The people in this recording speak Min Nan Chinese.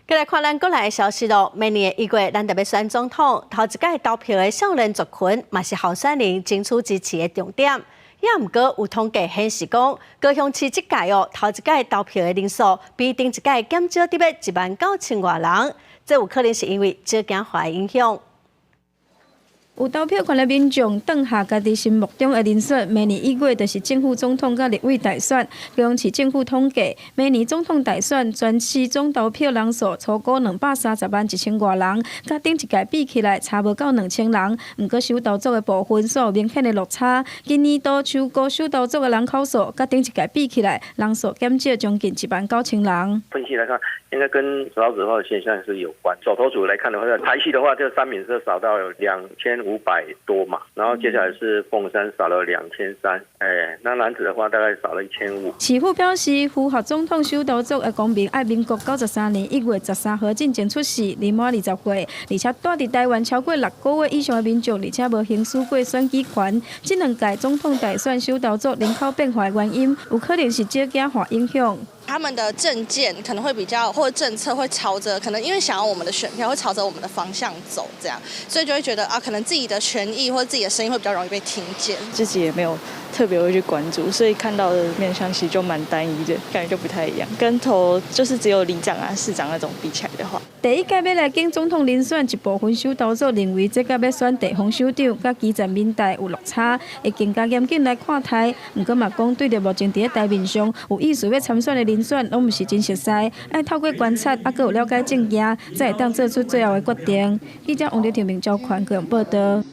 繼來看咱國內的消息囉，明年1月，咱著欲選總統，頭一擺投票的少年族群，嘛是候選人爭取支持的重點。也毋過有統計顯示講，高雄市這屆哦，頭一擺投票的人數比頂一屆減少得欲1萬9千外人，這有可能是因為少子化的影響。有投票權的民眾，當下家己心目中的人選，明年1月就是正副總統佮立委大選。高雄市政府統計，明年總統大選全市總投票人數初估230萬1千外人，佮頂一屆比起來差無夠2000人。毋過首投族的部分煞有明顯的落差。今年度首估首投族的人口數，佮頂一屆比起來，人數減少將近1萬9千人。分析來看，應該跟少子化的現象是有關。首投族來看的話，台西的話，就三民是少到2500多嘛，然後接下來是鳳山少了2300，哎，那楠梓的話大概少了1500。市府表示，符合總統首投族的公民愛民國93年1月13號進前出世，年滿20歲，而且蹛佇台灣超過6個月以上的民眾，而且無行使過選舉權。這兩屆總統大選首投族人口變化的原因，有可能是少子化影響。他們的政見可能會比較，或者政策會朝着可能因為想要我們的選票，會朝着我們的方向走，這樣，所以就會覺得啊，可能自己的權益或者自己的聲音會比較容易被聽見。自己也沒有特別會去關注，所以看到的面向其實就蠻單一的，感覺就不太一樣。跟投就是只有里長啊、市長那種比起來的話，第一屆欲來競總統人選，一部分首投族認為這佮欲選地方首長，佮基層民代有落差，會更加嚴謹來看待。毋過嘛講，對著目前佇咧台面上有意思欲參選的人選，攏毋是真熟似，愛透過觀察，猶閣有了解政見，才會當做出最後的決定。記者王劉庭明、趙寬個人報道。